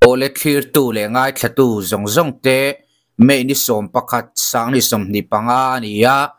Awle thlirtu leh ngaithlatu zawng zawng te May ni 11 2025 a ni a,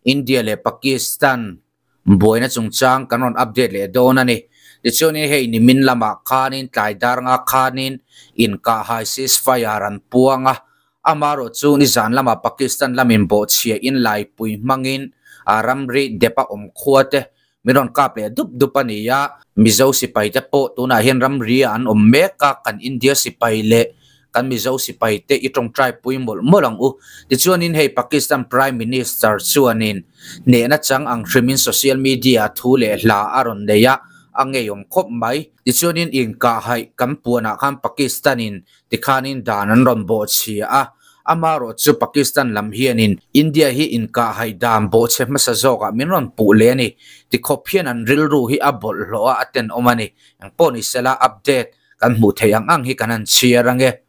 India leh Pakistan buaina chungchang kan rawn update leh dawn a ni. Tichuanin hei nimin lamah khanin tlai dar nga khanin inkahhai ceasefire an puang a, amaherawh chu nizan lamah Pakistan lamin bawhchhia in laipui hmangin ramri dep a awm khua te Min rawn kap leh dup dup a ni a, Mizo sipai te pawh tunah hian ramri ah an awm mek a, kan India sipai leh kan Mizo sipai te i tawngtai pui mawlh mawlh ang u. Tichuanin hei Pakistan Prime Minister chuanin hnehna chang ang hrimin social media ah thu leh hla a rawn nei a, a ngeiawm khawp mai. Tichuanin inkahhaih kan puanah khan Pakistan-in Tikhanin dan an rawn bawhchhia a, amaherawh chu Pakistan lam hianin India hi inkahhai dan bawhchhe hmasa zawkah min rawn puh leh a ni. Tikhawp hian an rilru hi a bawlhhlawh a, a tenawm a ni. Engpawh ni sela update kan hmuh theih ang ang hi kan han chhiar ange.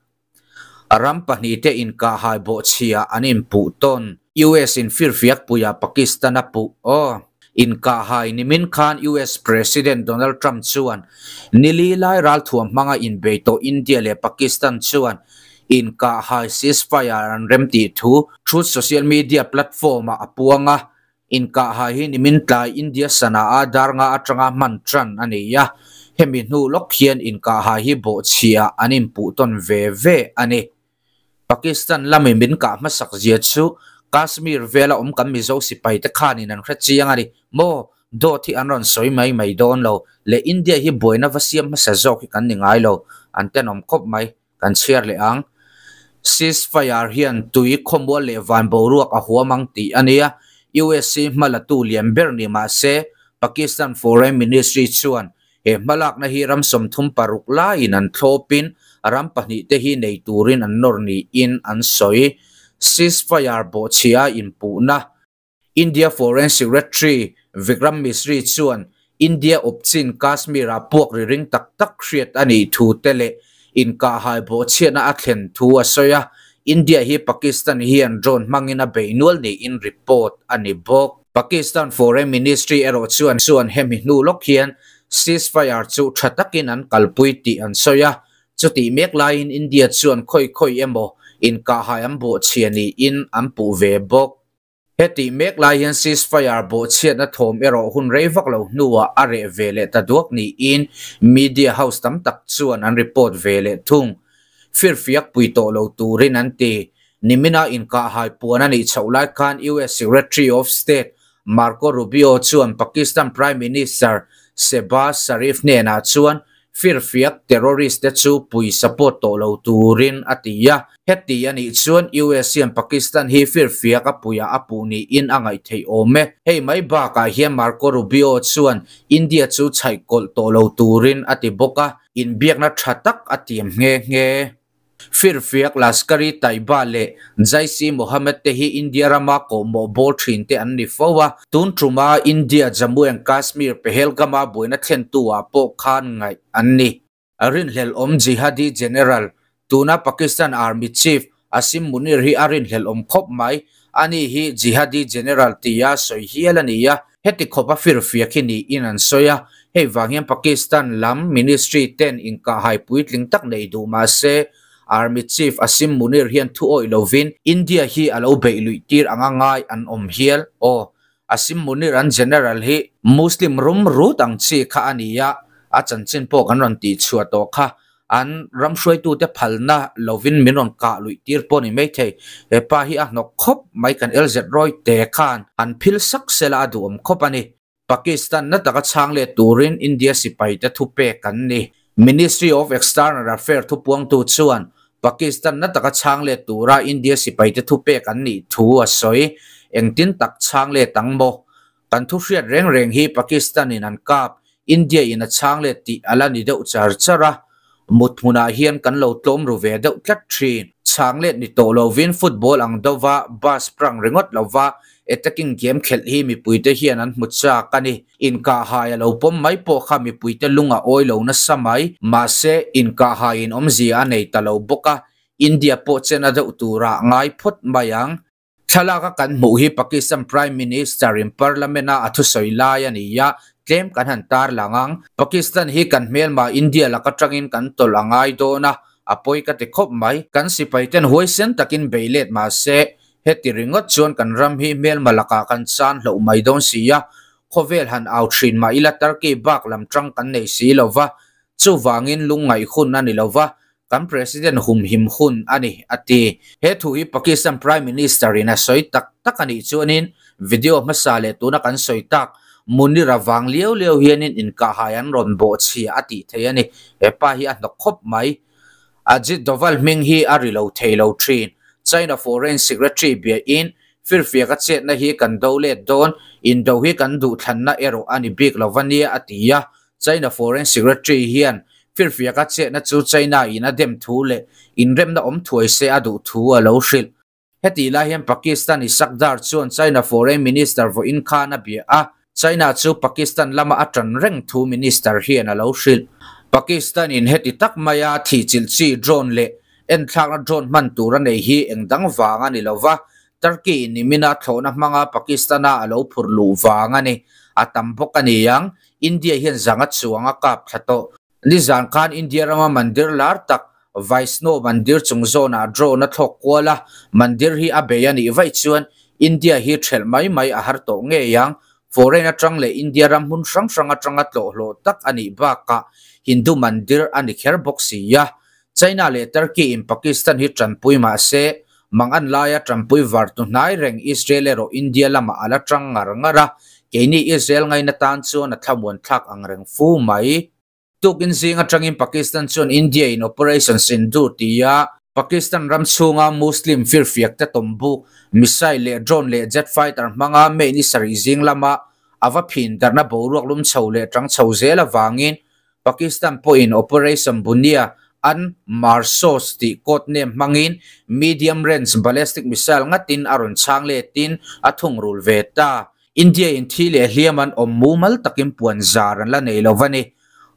Ram pahnihte inkahhai bawhchhia an inpuh tawn. US in firfiak puiah Pakistan a puh aw. Inkahhai nimin khan US President Donald Trump chuan nili lai ralthuam hmanga inbei tawh India leh Pakistan chuan inkahhai ceasefire an rem tih thu Truth social media platform-ah a puang a. Inkahhai hi nimin tlai India Sanaa dar nga atanga hman tan a ni a, hemi hnu lawk hian inkahhai hi bawhchhiah an inpuh tawn ve ve a ni. Pakistan lami min kah hmasak zia chu Kashmir vela awm kan Mizo sipai te khanin an hre chiang a ni maw? Dawt hi an rawn sawi mai mai dawn lo leh India hi buaina va siam hmasa zawk hi kan ni ngai lo, an tenawm khawp mai, kan chhiar leh ang. Ceasefire hian tui khawmual leh van boruak a huam ang tih a nia, USC hmalatu lian ber ni mah se Pakistan Foreign Ministry chuan He hmalakna hi ram 36 laiin an thlawpin ram pahnihte hi nei turin an nawr niin an sawi. Ceasefire bawhchhia inpuhna India Foreign Secretary Vikram Misri chuan India awpchin Kashmir-ah puak ri ring tak tak hriat a nih thu te leh inkahhai bawhchhiatna a thlen thu a sawi a, India hi Pakistan hian drone hmangin a beih nual niin report a ni bawk. Pakistan Foreign Ministry erawh chuan chuan hemi hnu lawk hian ceasefire chu tha takin an kalpui tih an sawi a, chutih mek laiin India chuan khawi khawi emaw inkahhai an bawhchhia niin an puh ve bawk. Hetih mek lai hian ceasefire bawhchhiatna thawm erawh hun rei vak lo hnuah a reh ve leh ta duak niin media house tam tak chuan an report ve leh thung. Firfiak pui tawh lo turin an ti. Nimina inkahhai puan a nih chhoh lai khan US Secretary of State Marco Rubio chuan Pakistan Prime Minister Shehbaz Sharif hnenah chuan firfiak terrorist te chu pui support tawh lo turin a ti a. Heti a nih chuan US hian Pakistan hi firfiak a puiah a puh niin a ngaih theih awm e. Hei mai bakah hian Marco Rubio chuan India chu chhaihkawlh tawh lo turin a ti bawk a, inbiakna tha tak a tiam nghe nghe. Firfiak Lashkar-e-Taiba leh Jaish-e-Mohammed te hi India rama kawhmawh bawl thin te an ni fo a, tun tuma India Jammu and Kashmir Pahalgam-a buaina thlentu ah pawh khan ngaih an ni. Rinhlelh awm Jihadi General, tuna Pakistan Army Chief Asim Munir hi a rinhlelh awm khawp mai, ani hi Jihadi General tia sawi hial a ni a, heti khawpa firfiak hi niin an sawi a, hei vang hian Pakistan lam ministry ten inkahhai puitling tak nei duh mah se Army Chief Asim Munir hian thu awih lovin India hi a lo beih luih tir anga ngai an awm hial. Aw, Asim Munir an General hi Muslim rum rut ang chi kha a ni a, a chanchin pawh kan rawn tihchhuah tawh kha. An ram hruaitute phalna lovin min rawn kah luih tir pawh a ni maithei. He pa hi a hnawk khawp mai kan LZ Roy te khan an phil sak sela a duhawm khawp a ni. Pakistan na taka chhang let turin India sipaite thupek an ni. Ministry of External Affair thupuangtu chuan Pakistan na taka chhang let tura India sipaite thupek an nih thu a sawi. Engtin tak chhang let ang maw? Kan thu hriat reng reng hi Pakistan in an kap, India in a chhang let tih a la ni deuh char char a, mut hmunah hian kan lo tlawm ru ve deuh tlat thin. Chhang let ni tawh lovin football ang deuha bus prang ringawt lova attacking game khelh hi mipuite hian an hmu chak a ni. Inkahhai a lo pawm mai pawh kha mipuite lung a awi lo nasa mai. Mahse, inkahhaiin awmzia a nei ta lo bawk a, India pawh chen a deuh turah ngai phawt mai ang. Thlalaka kan hmuh hi Pakistan Prime Minister in Parliament a a thusawi lai a ni a, tlem kan han tar lang ang. Pakistan hi kan hmelma India lak atangin kan tawlh a ngai dawn a, A pawi ka ti khawp mai. Kan sipaiten huaisen takin bei let mah se, heti ringawt chuan kan ram hi hmelma lakah kan chan hloh mai dawn si a, khawvel han au thin mah ila Turkey bak lam tang kan nei si lo va, chuvangin lungngaih hun a ni lo va, kan President humhim hun a ni, a ti. He thu hi Pakistan Prime Minister in a sawi tak tak a nih chuanin video hmasa leh tuna kan sawi tak Munir a vang liau liau hianin inkahhai an rawn bawhchhia a tih thei a ni. He pa hi a hnawk khawp mai. Ajit Doval hming hi a ri lo thei lo thin. China Foreign Secretary biain firfiak a chetna hi kan do let dawn, indo hi kan duhthlanna erawh a ni bik lo va nia a ti a. China Foreign Secretary hian firfiak a chetna chu China in a dem thu leh inremna awm thuai se a duh thu a lo hrilh. Hetih lai hian Pakistan Ishaq Dar chuan China Foreign Minister vawiin khan a bia a, China chu Pakistan lama a tan reng thu Minister hian a lo hrilh. Pakistan in heti tak maia thihchilh chi drone leh enthlakna drone hman tur a nei hi eng dang vang a ni lo va, Turkey in nimina thlawhna hmanga Pakistan-a a lo phurh luh vang a ni. A tam bawk a ni ang, India hian zanga chuang a kap thla tawh. Nizan khan India rama mandir lar tak Vaishno Mandir chung zawnah drone a thlawk kual a, mandir hi a bei a nih vaih chuan India hi thelh mai mai a har tawh ngei ang. Foreign atang leh India ram hmun hrang hrang atanga tlawh hlawh tak a nih bakah Hindu mandir a ni kher bawk si a. China leh Turkey in Pakistan hi tanpui mah se, mangan laia tanpui var tu hnai reng Israel erawh India lamah a la tang ngar ngar a, keini Israel ngaina tan chuan a thlamuan thlak ang reng fu mai. Tukin zing atangin Pakistan chuan India in Operation Sindoor tia Pakistan ram chhunga Muslim firfiak te tawmbuk, missile leh drone leh jet fighter hmanga May ni sarih zing lama a va phin darhna boruak lum chho leh tang chho zel avangin Pakistan pawhin Operation Bunia an Marsos tih code name hmangin medium range ballistic missile ngatin a rawn chhang letin a thungrul ve ta. India in thi leh hliam an awm mumal takin puan zar an la nei lo va ni.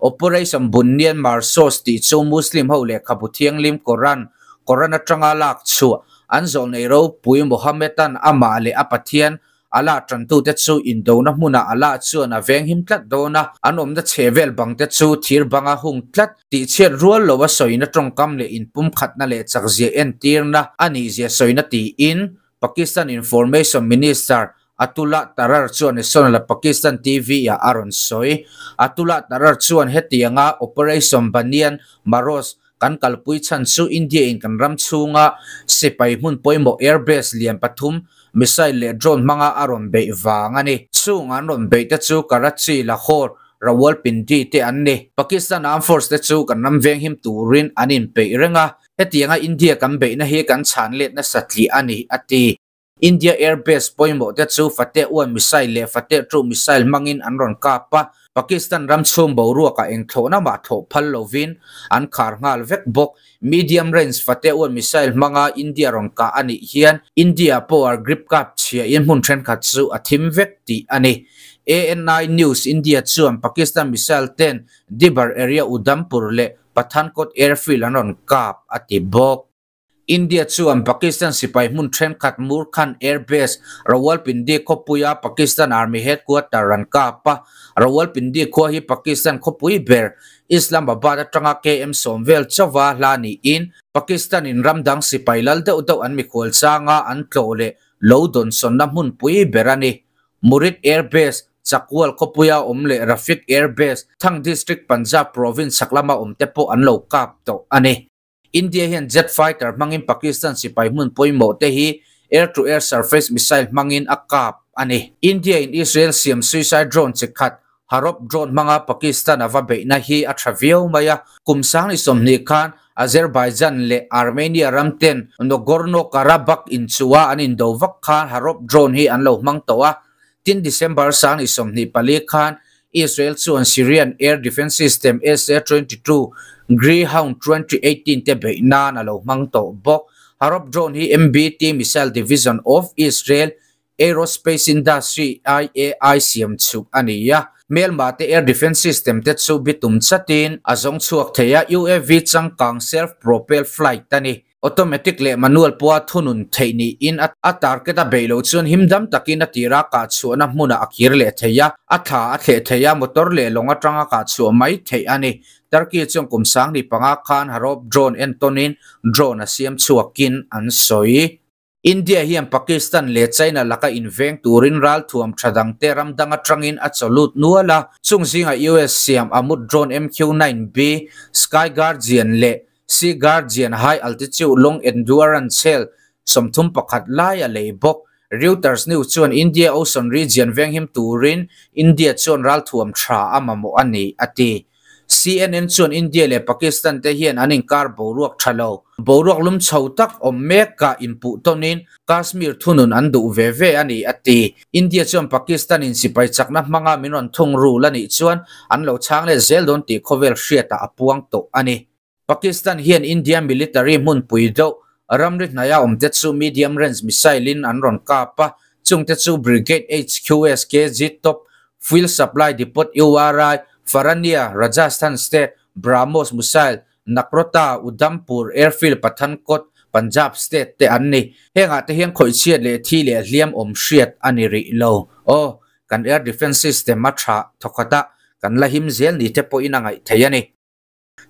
Operation Bunyan Marsos tih chu Muslim ho lehkhabu thianghlim Koran, Koran atanga lak chhuah an zawh nei ropui Mohammed-a'n amah leh a Pathian Allah tantute chu indona hmunah Allah chuan a venghim tlat dawn a, an awmna chhehvel bangte chu thir banga hung tlat tih chhiat rual lo a sawina tawngkam leh inpumkhatna leh chakzia entirna a nihzia sawina tiin Pakistan Information Minister Atullah Tarar chuan National Pakistan TV-ah a rawn sawi. Atullah Tarar chuan hetianga Operation Banyan Maros kan kalpui chhan chu India-in kan ram chhunga sipai hmun pawimawh airbase lian pathum missile leh drone hmanga a rawn beih vang a ni. Chung an rawn beih te chu Karachi, Lahore, Rawalpindi te an ni. Pakistan Armed Force te chu kan ram venghim turin an inpeih reng a. Hetianga India kan beihna hi kan chhan let nasa tih a ni, a ti. India Air Base pawimawh te chu Fateh 1 missile leh Fateh 2 missile hmangin an rawn kap a, Pakistan ram chhung boruakah eng thlawhna mah thlawh phal lovin an khar nghal vek bawk. Medium range Fateh 1 missile hmanga India rawn kah a nih hian India power grip kap chhiahin hmun thenkhat chu a thim vek tih a ni. ANI News India chuan Pakistan missile ten Dibar area Udhampur leh Pathankot Airfield an rawn kap, a ti bawk. India chuan Pakistan sipai hmun thenkhat Murkhan Air Base, Rawalpindi khawpuia Pakistan Army Headquarter an kap a. Rawalpindi khua hi Pakistan khawpui ber Islamabad atanga km sawm vel chauha hla niin Pakistan-in ram dang sipai lal deuh deuh an mikhual changa an tlawh leh lo dawnsawnna hmunpui ber a ni. Murid Air Base, Chakwal khawpuia awm leh Rafiq Air Base, Thang District, Punjab Province chhak lama awmte pawh an lo kap tawh a ni. India hian jet fighter hmangin Pakistan sipai hmun pawimawh te hi air-to-air surface missile hmangin a kap a ni. India in Israel siam suicide drone chi khat Harop drone hmanga Pakistan a va beihna hi a tha viau mai a, kum 2020 khan Azerbaijan leh Armenia ram ten Nagorno-Karabakh inchuha an indo vak khan Harop drone hi an lo hmang tawh a. Tin December 2024 khan Israel chuan Syrian air defence system SA-22 Greyhound 2018 te beih nan a lo hmang tawh bawk. Harop drone hi MBT Missile Division of Israel Aerospace Industry, IAI, siam chhuk a ni a, hmelma te air defence system te chu bitum chatin a zawng chhuak thei a, UAV changkang self-propelled flight a ni. Automatic leh manual pawha thunun theih niin a target a beih loh chuan himdam takin a tira kah chhuahna hmunah a kir leh thei a, a thla a thleh thei a, motor leh lawng atanga kah chhuah mai theih a ni. Turkey chuan kum 15 khan Harop drone entawnin drone a siam chhuakin an sawi. India hian Pakistan leh China laka inveng turin ralthuam tha dangte ram dang atangin a chawlut nual a, chung zingah US siam Amut drone MQ-9B, Sky Guardian leh Sea Guardian high altitude long endurance hel 31 lai a lei bawk. Reuters news chuan India Ocean region venghim turin India chuan ralthuam tha a mamawh a ni a ti. CNN chuan India leh Pakistan te hian an inkar boruak tha lo. Boruak lum chho tak awm meka inpuh tawnin Kashmir thunun an duh ve ve a ni a ti. India chuan Pakistan in sipai chakna hmanga min rawn thung rul a nih chuan an lo chhang leh zel dawn tih khawvel hriatah a puang tawh a ni. Pakistan hian India military hmunpui deuh ramri hnaia awm te chu medium range missile in an rawn kap a, chung te chu Brigade HQ SKG Top, Fuel Supply Depot URI, Farania, Rajasthan State, BrahMos missile, Nakrota, Udhampur Airfield Pathankot, Punjab State te an ni. Hengah te hian khawih chhiat leh thi leh hliam awm hriat a ni rih lo. Aw, kan air defence system a tha thawkhat a, kan la him zel ni te pawhin a ngaih theih a ni.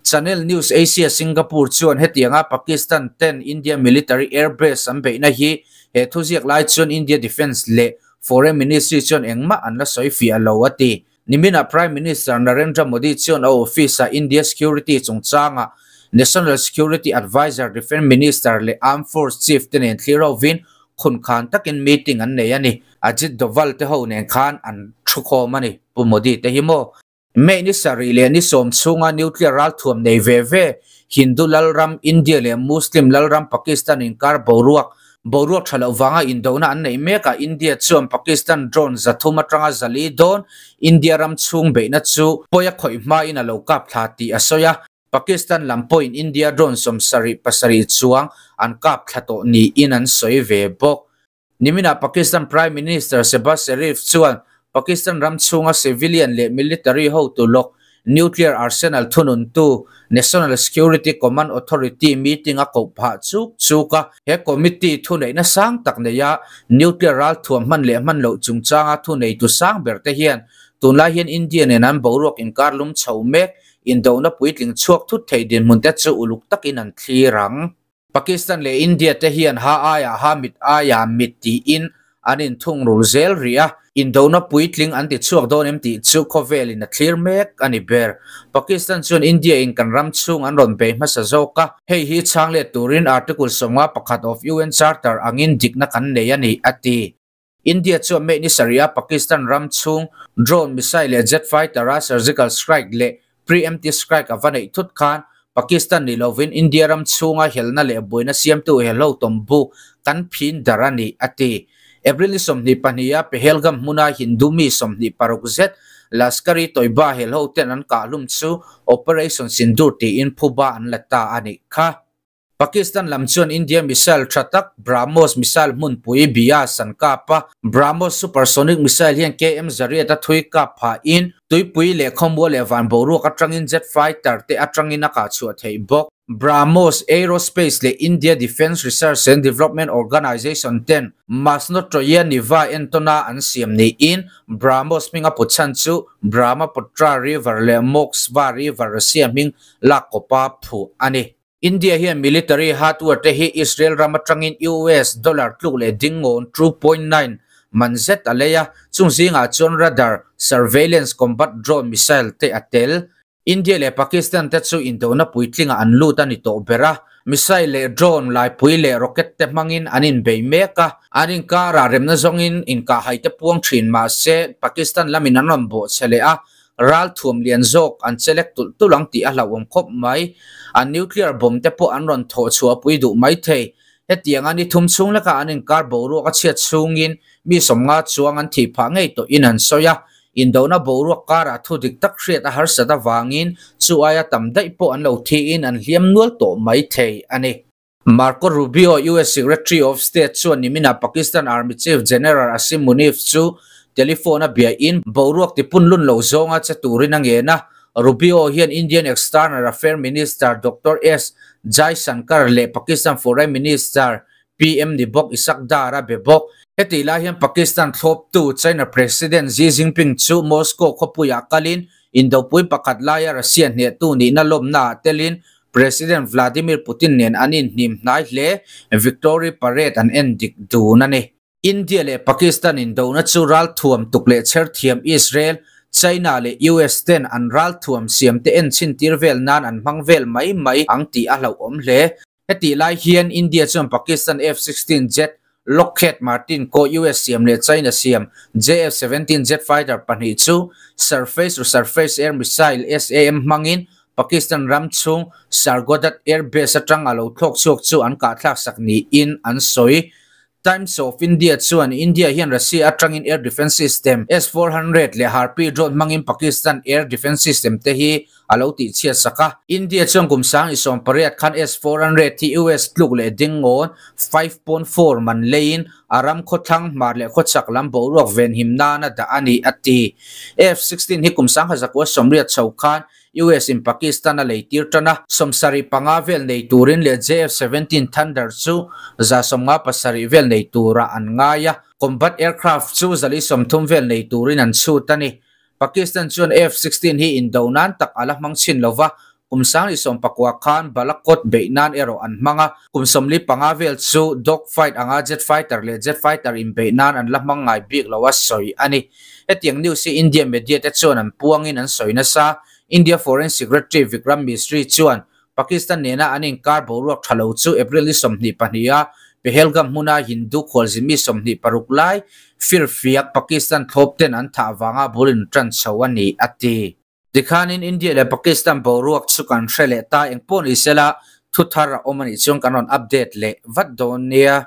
Channel News Asia Singapore chuan hetianga Pakistan ten India military airbase an beihna hi he thuziak lai chuan India Defence leh Foreign Ministry chuan engmah an la sawi fiah lo a ti. Nimina Prime Minister Narendra Modi chuan a office-ah India Security chungchanga National Security Advisor, Defence Minister leh Armed Force Chief te nen thlir hovin khun khan takin meeting an nei a ni. Ajit Doval te ho nen khan an thu khawm a ni. Pu Modi te hi maw? May ni sarih leh ni sawm chhunga nuclear ralthuam nei ve ve Hindu lalram India leh Muslim lalram Pakistan inkar boruak boruak tha loh vanga indona an neih mekah India chuan Pakistan drone 300 atanga 400 dawn India ram chhung beihna chu pawi a khawih hmain a lo kap thla tih a sawi a. Pakistan lam pawhin India drone 77 chuang an kap thla tawh niin an sawi ve bawk. Nimina Pakistan Prime Minister Shehbaz Sharif chuan Pakistan ram chhunga civilian leh military ho tulawk nuclear arsenal thunun tu National Security Command Authority meeting a koh phah chuk chuk a. He committee thuneihna sang tak neia nuclear ralthuam hman leh hman loh chungchanga thunei tu sang ber te hian tunlai hian India nen an boruak inkar lum chho mek indona puitling chhuak thut thei dinhmun te chu uluk takin an thlir ang. Pakistan leh India te hian ha aia ha mit aia mit tiin an inthung rul zel ri a, indona puitling an ti chhuak dawn em tih chu khawvelin a thlir mek a ni ber. Pakistan chuan India in kan ram chhung an rawn bei hmasa zawk a, hei hi chhang leh turin Article 51 of UN Charter angin dikna kan nei a ni a ti. India chuan May ni sarih a Pakistan ram chhung drone missile leh jet fighter a surgical strike leh preemptive strike a va neih thut khan Pakistan ni lovin India ram chhunga helna leh buaina siamtu helho tawmbu kan phin dar a ni a ti. April ni 22 a Pahalgam hmuna Hindu mi 26 zet Lashkar-e-Toiba helho ten an kahlum chu Operation Sindoor tiin phuba an la ta a nih kha. Pakistan lam chuan India missile tha tak BrahMos missile hmunpui Beas an kap a. BrahMos supersonic missile hian KM 800 a thui kap phah in tuipui leh khawmual leh van boruak atangin jet fighter te atangin a kah chhuah theih bawk. BrahMos Aerospace leh India Defence Research and Development Organisation ten Masnotroye Niva entawna an siam niin BrahMos hming a put chhan chu Brahmaputra River leh Moskva River Russia hming lak kawpa phuh a ni. India hian military hardware te hi Israel ram atangin US dollar tluk leh dingngawn 2.9 man zet a lei a, chung zingah chuan radar, surveillance combat drone missile te a tel. India leh Pakistan te chu indona puitlinga an lut a ni tawh ber a, missile leh drone laipui leh rocket te hmangin an inbei mek a, an inkara remna zawngin inkahhai te puang thin mahse Pakistan lamin an rawn bawh che leh a, ral thuam lian zawk an chelek tulh tulang tih a hlauhawm khawp mai. An nuclear bomb te pawh an rawn thawh chhuah pui duh mai thei. Hetianga ni thum chhung leka an inkar boruak a chhiat chhungin mi 50 chuang an thih phah ngei tawhin an sawi a. Indona boruak karah thu dik tak hriat a harsat awangin chu aia tam daih pawh an lo thiin an hliam nual tawh mai thei a ni. Marco Rubio, US Secretary of State chuan nimina Pakistan Army Chief General Asim Munir chu telephone a bia in boruak tipun lun lo zawnga che turin a nge na. Rubio hian Indian External Affairs Minister Doctor S Jaishankar leh Pakistan Foreign Minister PM ni bawk Ishaq Dar a be bawk. Hetih lai hian Pakistan thlawptu China President Xi Jinping chu Moscow khawpuiah kalin indopui pakhat laia Russia hnehtu nihna lawmnaah telin President Vladimir Putin nen an inhnim hnai hle. Victory Parade an en dik dun a ni. India leh Pakistan indona chu ralthuam tuk leh chher thiam Israel, China leh US ten an ralthuam siam te en chhin tir vel nan an hmang vel mai mai ang tih a hlauhawm hle. Hetih lai hian India chuan Pakistan F-16 jet, Lockheed Martin ko US siam leh China siam JF-17 jet fighter pahnih chu Surface to Surface Air Missile, SAM, hmangin Pakistan ram chhung Sargodha Air Base atang a lo thlawk chhuak chu an kahthlak sak niin an sawi. Times of India chuan India hian Russia atangin air defence system S-400 leh Harpy drone hmangin Pakistan air defence system te hi a lo tihchhiat sak a. India chuan kum 2018 khan S-400 hi US tluk leh ding ngawn 5.4 man leiin a ram khawthlang hmar leh khawchhak lam boruak venhim nana dah a ni a ti. F-16 hi kum 1980 chho khan US in Pakistan a lei tir tan a, 75 vel nei turin leh JF-17 Thunder chu 157 vel nei tura an ngai a, combat aircraft chu 430 vel nei turin an chhut a ni. Pakistan chuan F-16 hi indo nan tak a la hmang chhin lova, kum 2019 khan Balakot beih nan erawh an hmang a, kum 45 vel chu dogfight anga jet fighter leh jet fighter inbeih nan an la hmang ngai bik lo a sawi a ni. Hetiang news hi India media te chuan an puangin an sawi nasa. India Foreign Secretary Vikram Misri chuan Pakistan nena an inkar boruak tha lo chu April ni 22 a Pahalgam hmuna Hindu khualzin mi 26 lai firfiak Pakistan thlawp ten an thah avanga bul in tan chho a ni a ti. Tikhanin India leh Pakistan boruak chu kan hre leh ta, engpawh ni sela thu thar a awm a nih chuan kan rawn update leh vat dawn nia.